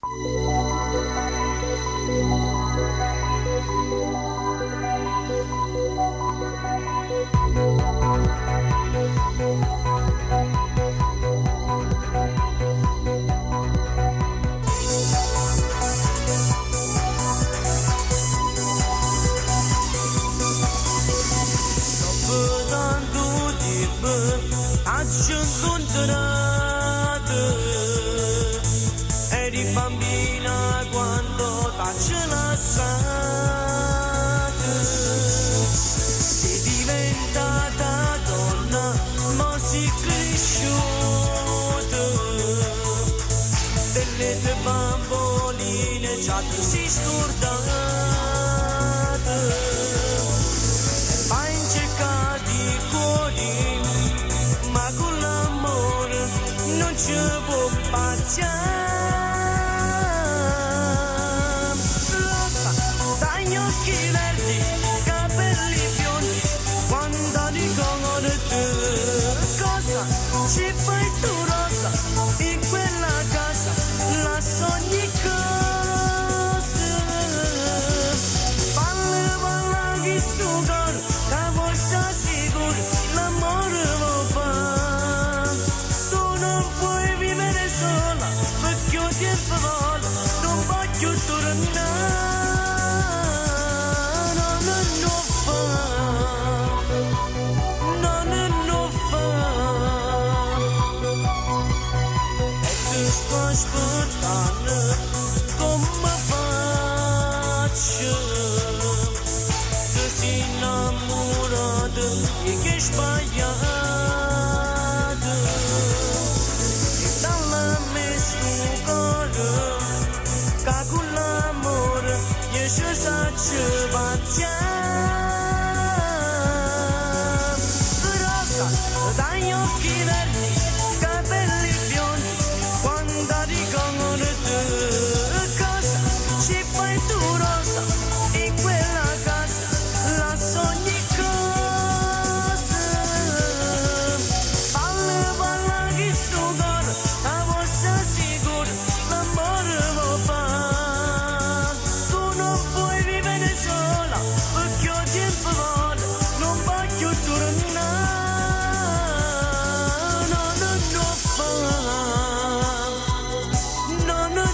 Dopp' tantu tiemp t'aggio 'ncuntrat, Eri bambina quando t'aggio lassat. Sei diventata donna, mo si cresciuta. Delle tue bamboline già ti sei scordata. Vai in cerca di cuori, ma con l'amore non ci può pazziare. Rosa, dagli occhi verdi, capelli biondi, quando ricordo te, cosa ci fai tu rosa in quella casa, lascio ogni cosa. Balla, balla, questo cuore, che forse sicuro, l'amore lo fa. Tu non puoi vivere sola, perché il tempo vola, non voglio tornare, no, no, no fa, no, no, no fa. E ti sto aspettando come faccio? Ti sei innamorato e che sbagliato. E dalla me sto cuore, che con l'amore io ci saccio pazziare. Rosa, dagli occhi verdi, capelli biondi, quando ricordo te, cosa ci fai tu rosa in quella casa, lascio ogni cosa. Balla, balla, questo cuore, la forza sicura, l'amore lo fa. Tu non puoi vivere sola, perché il tempo vola, non voglio tornare, no, no, no fa, no, no,